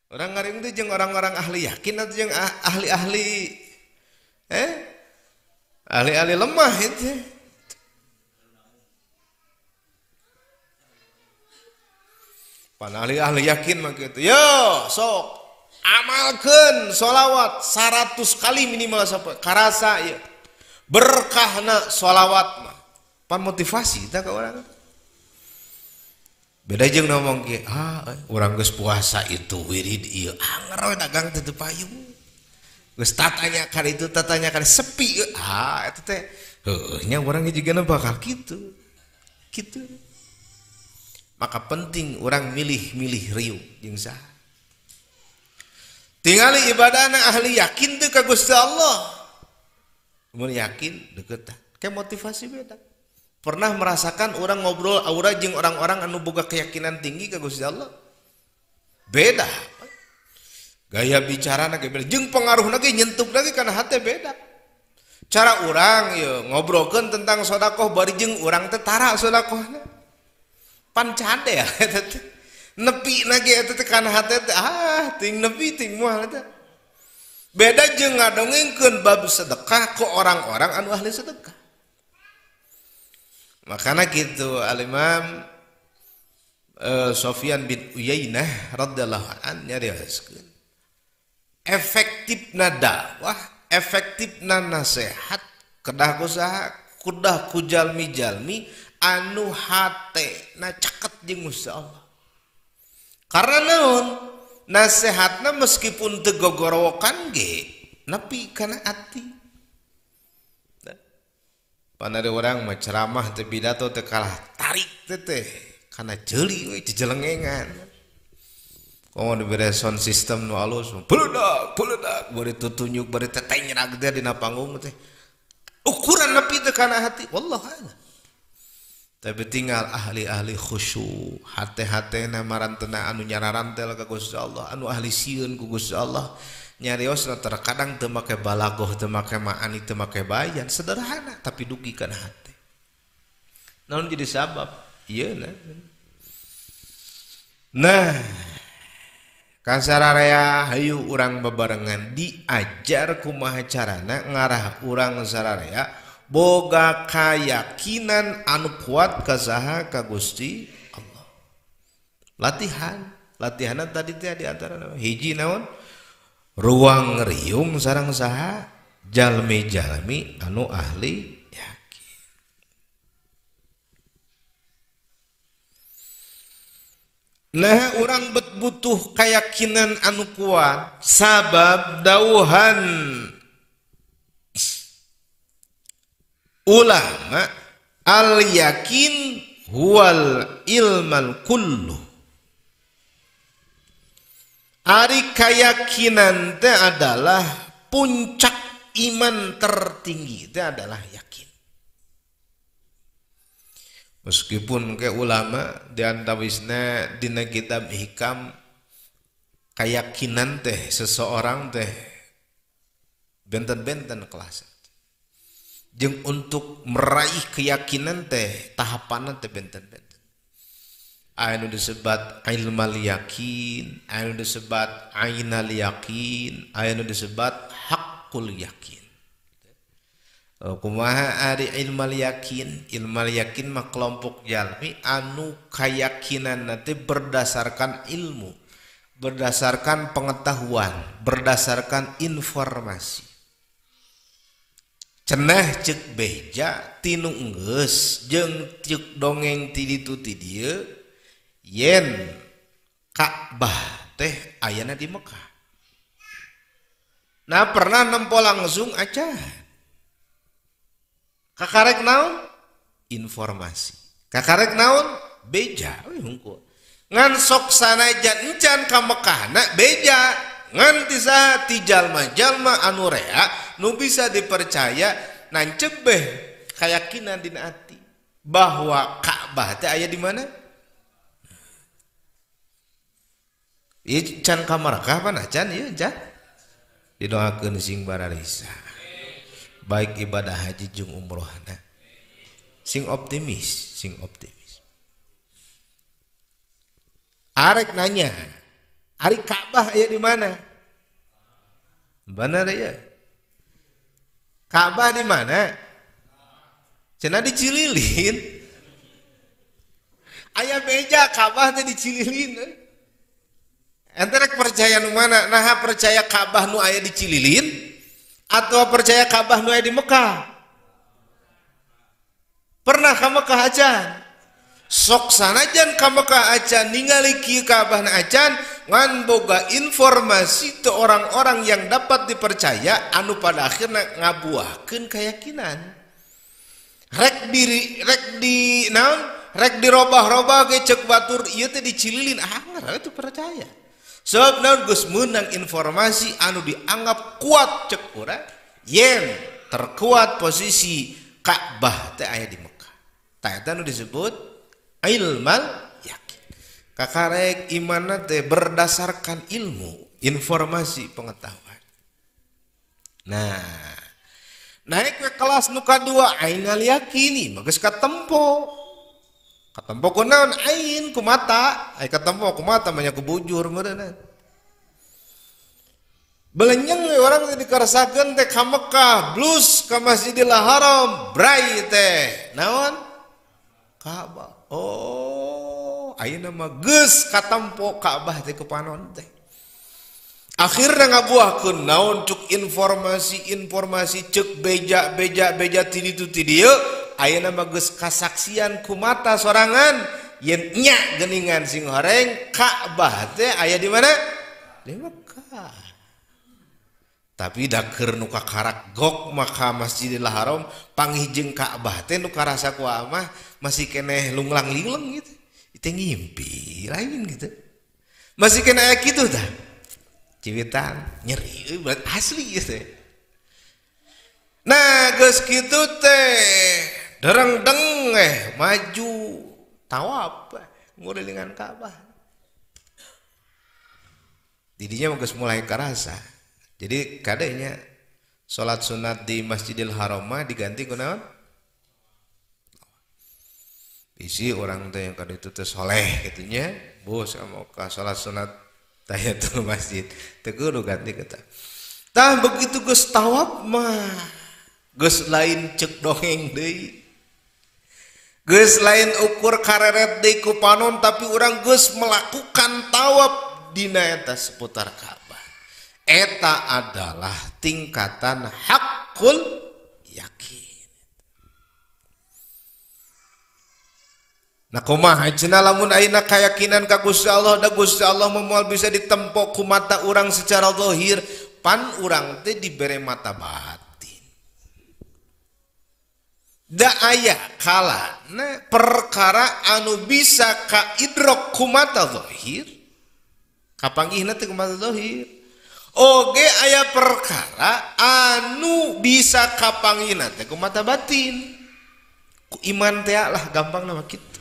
Orang ngariung teh jeung orang-orang ahli yakin atau jeung ahli-ahli ahli-ahli lemah itu. Pan ahli-ahli yakin mah kitu. Yo, sok amalkeun sholawat 100 kali minimal sampai karasa ieu. Berkahna sholawat mah. Pan motivasi tah ka urang. Beda jeung ngomong kieu, ah urang geus puasa itu wirid ieu anger we dagang teu payung. Geus tatanya ka itu tatanya ka sepi, ah eta teh heueuh nya urang ge jigana bakal kitu. Kitu. Maka penting orang milih-milih riuh jeung saha. Tingali ibadahna ahli yakin teu ka Gusti Allah. Mun yakin deuketan. Kayak motivasi beda. Pernah merasakan orang ngobrol aura jeung orang-orang anu boga keyakinan tinggi ka Gusti Allah? Beda. Gaya bicarana ge beda, jeung pengaruhna ge nyentuhna ge kana hate beda. Cara urang ieu ngobrolkeun tentang sedekah bari jeung urang teh tara sedekahna. Pan cade ya eta teh. Nepi na ge eta teh kana hate teh ah ting nepi ting moal eta. Beda jeung ngadongengkeun bab sedekah ke orang-orang anu ahli sedekah. Makana gitu al-Imam Sufyan bin Uyainah radhiyallahu an nyarioskeun. Efektifna dakwah, efektifna nasihat kedah ku saha? Kedah ku jalmi-jalmi anu hatena caket jeung Gusti Allah. Karena naon? Nasihatna meskipun teu gogorowokan ge nepi kana ati. Pan ada orang mah ceramah teh pidato teh kalah tarik teh teh kana jeuli we jejelengengan. Komo dibere sound system nu alus, beledak beledak bari tutunyuk bari tetenyrak teh dina panggung teh. Ukuran nepi teh kana hati, wallahu a'lam. Tapi tinggal ahli-ahli khusyuk, hate-hatena marantena anu nyararantel ka Gusti Allah, anu ahli sieun ku Gusti Allah. Nyariosna terkadang teu make balagoh, teu make maani, teu make bayan, sederhana tapi dugi kana hate. Naon jadi sabab? Ieu nah. Nah, kasararea hayu urang bebarengan diajar kumaha carana ngarah urang sararea boga kayakinan anu kuat ka saha ka Gusti Allah. Latihan, latihanna tadi teh di antara hiji naon? Ruang riung sareng saha jalmi-jalmi anu ahli yakin. Nah, urang bet butuh keyakinan anu kuat sabab dauhan ulama al yakin huwal ilmal kullu. Ari keyakinan teh adalah puncak iman tertinggi, itu adalah yakin. Meskipun ke ulama di antawisna dina kitab hikam keyakinan teh seseorang teh benten-benten kelas. Jeung untuk meraih keyakinan teh tahapanna teh benten-benten. Anu disebut ilmal yakin, anu disebut ainal yakin, anu disebut hakul yakin. Kumaha ari ilmal yakin? Ilmal yakin mah kelompok jalmi anu keyakinan nanti berdasarkan ilmu, berdasarkan pengetahuan, berdasarkan informasi. Cenah ceuk beja tinu enggeus jeung ceuk dongeng ti ditu ti dieu yen Ka'bah teh ayana di Mekah. Nah pernah nempo langsung aja. Kakarek naon? Informasi. Kakarek naon? Beja we hungkul. Ngan sok sanajan encan ka Mekahna beja ngan ti saha ti jalma-jalma anu rea nu bisa dipercaya nancep beh kayakinan dina ati bahwa Ka'bah teh aya di mana? Ieu can ka Makkah pan acan ieu can didoakeun sing bararisa. Baik ibadah haji jeung umrohna. Sing optimis, sing optimis. Arek nanya, Ari Ka'bah aya di mana? Benar ya? Ka'bah di mana? Cenah di Cililin. Aya beja Ka'bah teh di Cililin. Ente rek percaya nu mana? Naha percaya Ka'bah nu aya di Cililin atau percaya Ka'bah nu aya di Mekah? Pernah ka Mekah acan? Sok sanajan ka Mekah acan ningali kieu Ka'bah na acan ngan boga informasi ke orang-orang yang dapat dipercaya anu pada akhirnya ngabuahkeun keyakinan. Rek diri rek di naon? Rek dirobah-robah ge ceuk batur ieu teh di Cililin, ah itu percaya. Sebab naon geus meunang informasi anu dianggap kuat cek urang yen terkuat posisi Ka'bah teh aya di Mekah. Tah eta nu disebut ilmal yakin. Kakarek imanna teh berdasarkan ilmu, informasi, pengetahuan. Nah, naik ke kelas nu kadua ainal yakini, mah geus katempo. Katempo ku naon ain ku mata, ai katempo ku mata mah nya ku bujur meureunna. Belenyeng we urang teh dikaresakeun teh ka Mekah, blus ka Masjidil Haram, bray teh. Naon? Ka'bah. Oh, ayeuna mah geus katempo Ka'bah teh ku panon teh. Akhirna ngabuahkeun naon cuk informasi-informasi ceuk beja-beja-beja ti ditu ti dieu, ayeuna mah geus kasaksian ku mata sorangan yen nya geuningan sing horeng Ka'bah teh aya di mana? Di Mekah. Tapi da keur nu kakarak gok maka Masjidil Haram panggih jeung Ka'bah teh nu karasa ku amah masih keneh lunglang-lingleng gitu. Itu ngimpi lain gitu. Masih keneh aya kitu tah. Ciwitan nyeri berat asli gitu. Nah, geus kitu teh dereng-deng maju tawaf ngurilingan Ka'bah. Didinya geus mulai karasa. Jadi kadenya salat sunat di Masjidil Haram mah diganti ku naon? Isi orang teh yang kada itu teh soleh kitu nya, bos mau ka salat sunat tahiyatul masjid, teu kudu ganti kita. Tah begitu geus tawaf mah geus lain ceuk dongeng deui. Geus lain ukur kareret deui ku panon tapi urang geus melakukan tawaf dina eta seputar Ka'bah. Eta adalah tingkatan hakul yakin. Nah kumaha cenah lamun ayeuna kayakinan ka Gusti Allah da Gusti Allah moal bisa ditempo ku mata urang secara zahir, pan urang teh dibere mata batin. Da aya kalana perkara anu bisa kaidrok ku mata zahir, kapanggihna teh ku mata zahir. Oge aya perkara anu bisa kapanggihna teh ku mata batin. Ku iman teh lah gampang nama kitu.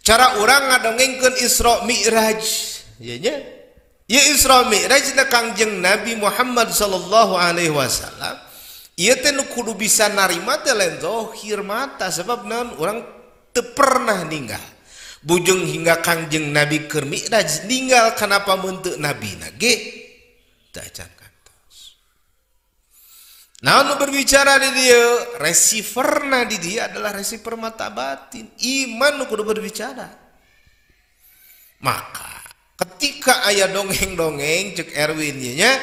Cara urang ngadongengkeun Isra Mi'raj, ya nya. Ieu Isra Mi'raj na Kangjeng Nabi Muhammad sallallahu alaihi wasallam, ieu teh nu kudu bisa narima teh lain zahir mata sebab naon urang teu pernah ninggal. Bujung hingga Kangjeng Nabi keur Mi'raj ninggal kenapa mun teu nabina ge teu acan kantos. Naon nu berbicara di dieu, receiverna di dia adalah receiver mata batin. Iman nu kudu berbicara. Maka ketika aya dongeng-dongeng cek Erwin nya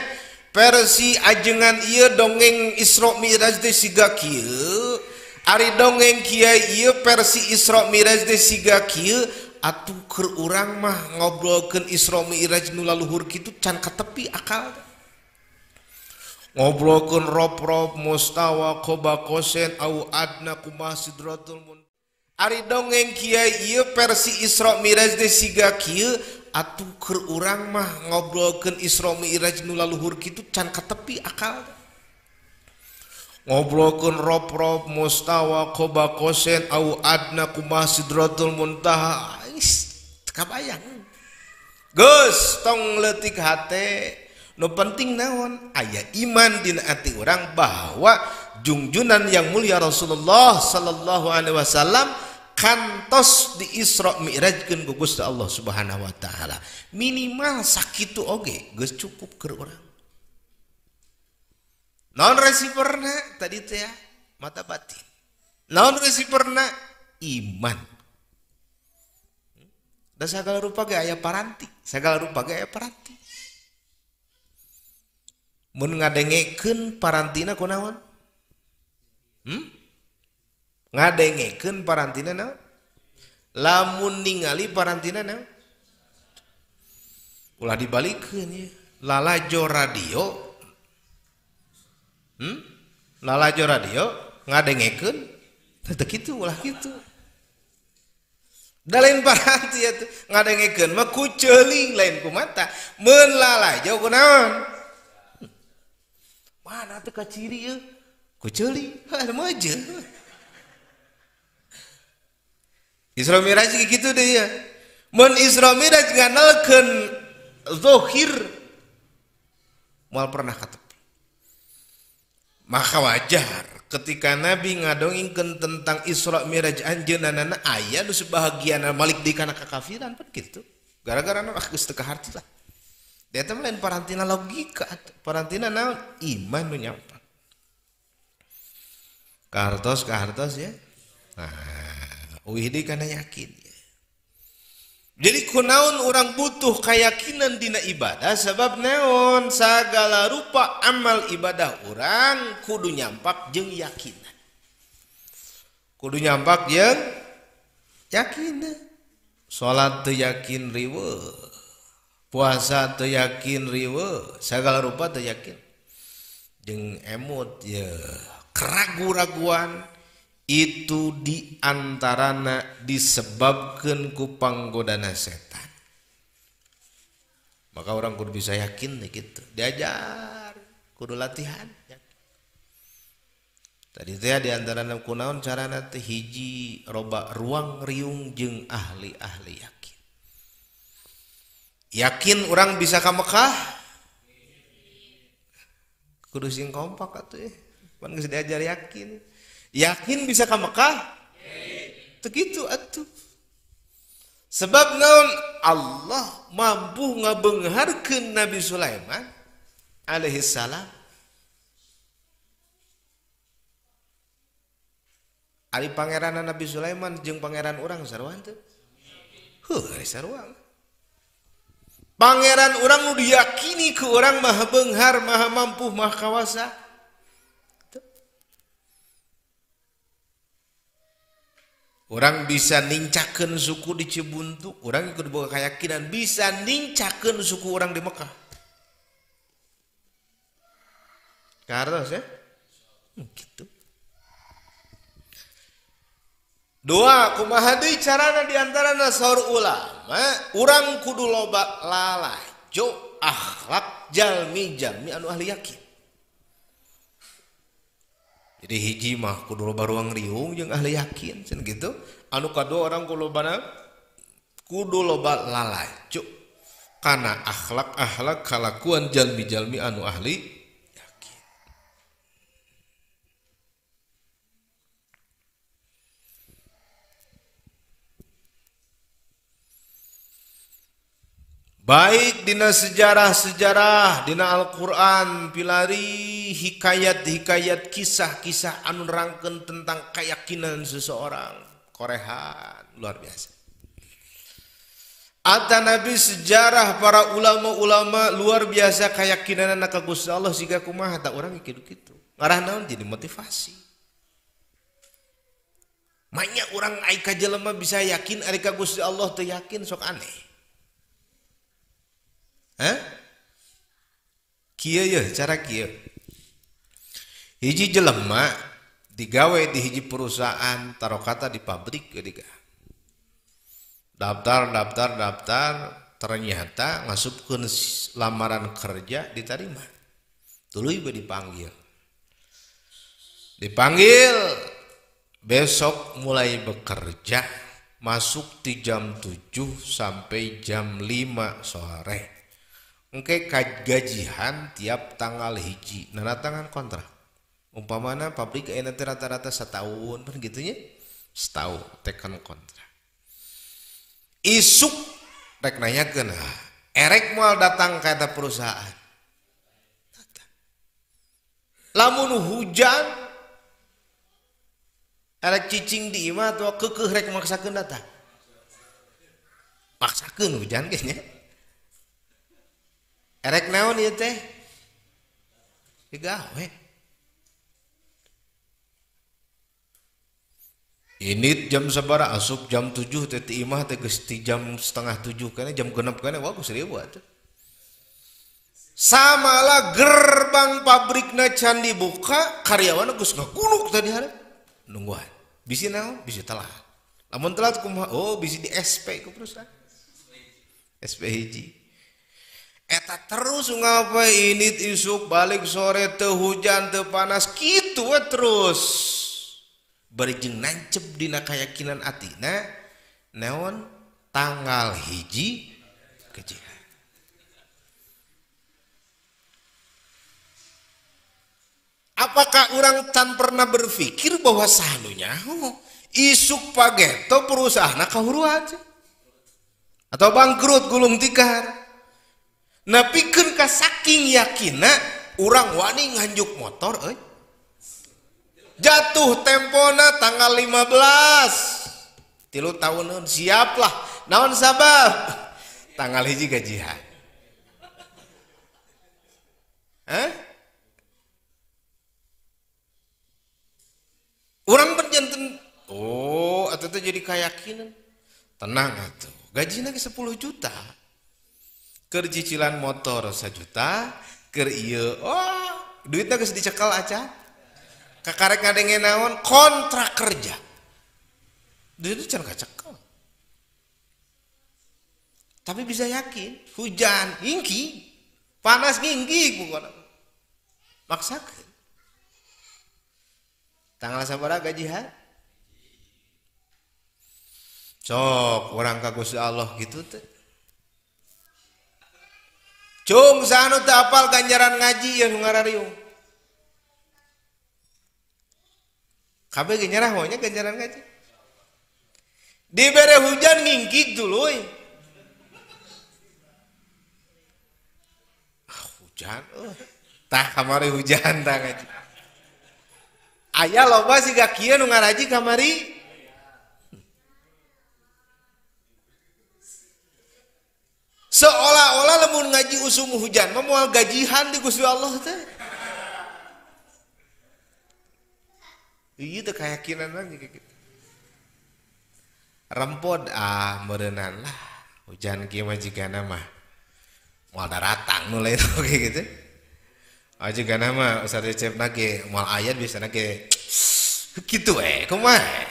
versi ajengan ieu dongeng Isra Mi'raj teh siga kieu, ari dongeng kiai ieu versi Isra Mi'raj teh siga kieu, atuh keur urang mah ngobrolkeun Isra Mi'raj nu laluhur kitu can katepi akal. Ngobrolkeun rob-rob mustawa qoba kosen au adna kumaha sidratul mun. Ari dongeng kiai ieu versi Isra Mi'raj teh siga kieu, atuh keur urang mah ngobrolkeun Isra Mi'raj nu laluhur kitu can katepi akal. Ngobrolkeun rob-rob mustawa qoba kosen au adna kumaha sidratul muntaha. Kabayang. Geus tong leutik hate. Nu penting naon aya iman dina ati urang bahwa jungjunan yang mulia Rasulullah sallallahu alaihi wasallam Kantos di Isra Mi'rajkeun ku Gusti Allah Subhanahu wa taala. Minimal sakitu oge geus cukup keur urang. Naon receiverna tadi teh ya? Mata batin. Naon receiverna? Iman. Da sagala rupa ge aya paranti, sagala rupa ge aya paranti. Mun ngadengekeun parantina kunaon? Ngadengekeun parantina naon? Lamun ningali parantina naon? Ulah dibalikeun ye. Lalajo radio. Lalajo radio ngadengekeun teu kitu ulah kitu. Da lain paranti atuh ngadengekeun mah ku ceuling lain ku mata. Mun lalajo kunaon? Mana teu kaciri ieu? Ku ceuli, heuh meuje. Isra Mi'raj kitu deui ya. Mun Isra Mi'raj nganalkeun zahir moal pernah katepi. Maka wajar ketika Nabi ngadongengkeun tentang Isra Mi'raj anjeunna aya nu sebahagian malik di kana kakafiran pan kitu. Gara-gara nu geus teu kaharti lah. Dia teh lain parantina logika, parantina naon? Iman nu nyampak. Kahartos kahartos ya. Nah, uih deui kana yakin. Jadi kunaon urang butuh keyakinan dina ibadah sebab naon sagala rupa amal ibadah urang kudu nyampak jeung yakinan. Kudu nyampak jeung yakinan. Salat teu yakin riweuh. Puasa teu yakin riweuh, sagala rupa teu yakin. Jeung emut ya keragu-raguan itu diantarana disebabkan ku panggodana setan. Maka orang kudu bisa yakin gitu, diajar, kudu latihan. Tadi teh diantarana kunaon carana teh hiji roba ruang riung jeung ahli-ahli yakin. Yakin orang bisa ka Mekah? Kudu sing kompak atuh eh. Pan geus diajar yakin. Yakin bisa ka Mekah? Teu kitu atuh. Sebab naon Allah mampu ngabeungharkeun Nabi Sulaiman alaihi salam. Ari pangeran Nabi Sulaiman jeung pangeran urang sarua teu? Heuh, ari sarua. Pangeran urang nu diyakini ke urang maha beunghar, maha mampu, maha kawasa. Orang bisa nincakeun suku di Cibuntu, orang ikut boga keyakinan bisa nincakeun suku orang di Mekah. Kartos ya? Gitu. Dua, kumaha deui carana di antarana saur ulama, urang kudu loba lalajo akhlak jalmi-jalmi anu ahli yakin. Jadi hiji mah kudu loba ruang riung jeung ahli yakin cenah gitu. Anu kadua orang kudu loba kudu loba lalajo kana akhlak-akhlak kalakuan jalmi-jalmi anu ahli yakin. Baik dina sejarah-sejarah, dina Al-Quran, pilari hikayat-hikayat, kisah-kisah anu nerangkeun tentang keyakinan seseorang. Korehan, luar biasa. Atanabi sejarah para ulama-ulama luar biasa keyakinanna ka Gusti Allah siga kumaha tak urang kitu-kitu. Ngarah naon jadi motivasi. Banyak orang ai ka jelema bisa yakin ari ka Gusti Allah teu yakin sok aneh. Hah? Kieu ye cara kieu. Hiji jelema digawe di hiji perusahaan tarokata di pabrik geuning. Daftar daftar daftar ternyata ngasupkeun lamaran kerja diterima. Tuluy we dipanggil. Dipanggil besok mulai bekerja masuk di jam 7 sampai jam 5 sore. Engke gajihan tiap tanggal hiji nanda tangan kontrak. Umpamana pabrik ayeuna teh rata-rata setahun kan gitu nya. Setahun teken kontrak. Isuk rek nanyakeun, erek moal datang ka eta perusahaan. Datang. Lamun hujan erek cicing di imah atau keukeuh rek maksakeun datang. Maksakeun hujan geus nya. Erek naon ieu teh? Digawe. Ini jam sabaraha asup jam 7 teh ti imah teh geus ti jam 6:30 kana jam 6 kana wah geus riweuh atuh. Samalah gerbang pabrikna can dibuka, karyawanna geus ngakuluk tadi hareup. Nungguan. Bisi naon? Bisi telat. Lamun telat kumaha? Oh, bisi di SP ku perusahaan. SP hiji. Eta terus ngapain ini isuk balik sore teu hujan teu panas kitu we terus. Bari jeung nancep dina kayakinan atina naon tanggal hiji gajian. Apakah orang can pernah berpikir bahwa sanunya isuk pageto perusahaan kahuruan atau bangkrut gulung tikar. Nah pikeun ka saking yakina urang wani nganjuk motor euy. Jatuh tempona tanggal 15 3 tahunan siaplah naon sabab tanggal hiji gajian. Hah? Urang berjanten oh atau teh jadi keyakinan tenang atuh gajina ge 10 juta keur cicilan motor 1 juta keur ieu oh duitna geus dicekal acan kakarek ngadenge naon kontrak kerja duit itu can kacekel tapi bisa yakin hujan ngingki panas ngingki pokona maksakeun tanggal sabaraha gajihan sok urang ka Gusti Allah gitu teh cung saha nu teu apal ganjaran ngaji ya nu ngarariung kabeh ge nyerah maunya ganjaran ngaji. Dibere hujan ngingkik tuluy. Ah, hujan euy. Tah kamari hujan tah ngaji. Aya loba siga kieu nu ngaraji kamari. Seolah-olah lamun ngaji usum hujan mah moal gajihan di Gusti Allah teh. Iya tuh keyakinan lagi kayak gitu. Rempod ah meureunan lah hujan kieu mah jigana mah moal daratang nu lain kayak gitu. Ah jigana mah Ustaz Cecep ge moal aya biasana ge kitu we kumaha.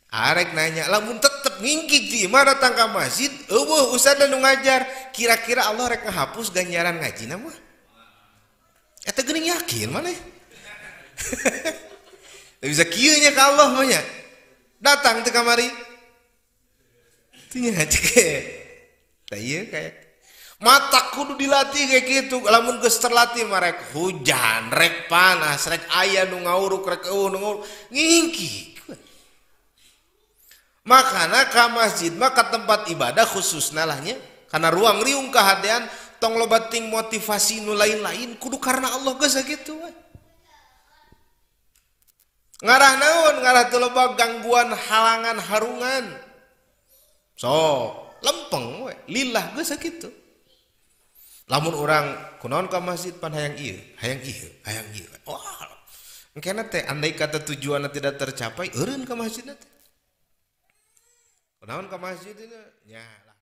Arek nanya lamun tetep ngingkik di imah datang ka masjid eueuh ustaz nu ngajar kira-kira Allah rek ngahapus ganjaran ngajina mah. Eta geuning yakin maneh. Bisa kieu nya ka Allah mah nya. Datang teu kamari. Teu nya cek. Tah ieu kayak mata kudu dilatih kayak gitu. Lamun geus terlatih mah rek hujan, rek panas, rek aya nu ngauruk, rek eueuh nu ngauruk, ngingkik. Makana ka masjid mah ka tempat ibadah khususna lah nya. Karena ruang riung kahadean tong loba ting motivasi nu lain-lain kudu karena Allah geus sakitu we. Ngarah naon ngarah teu loba gangguan halangan harungan. So, lempeng we lillah geus sakitu. Lamun urang kunaon ka masjid pan hayang ieu, hayang ieu, hayang ieu. Wah. Engkena teh andai kata tujuanna tidak tercapai eureun ka masjidna teh. Kunaon ka masjid nya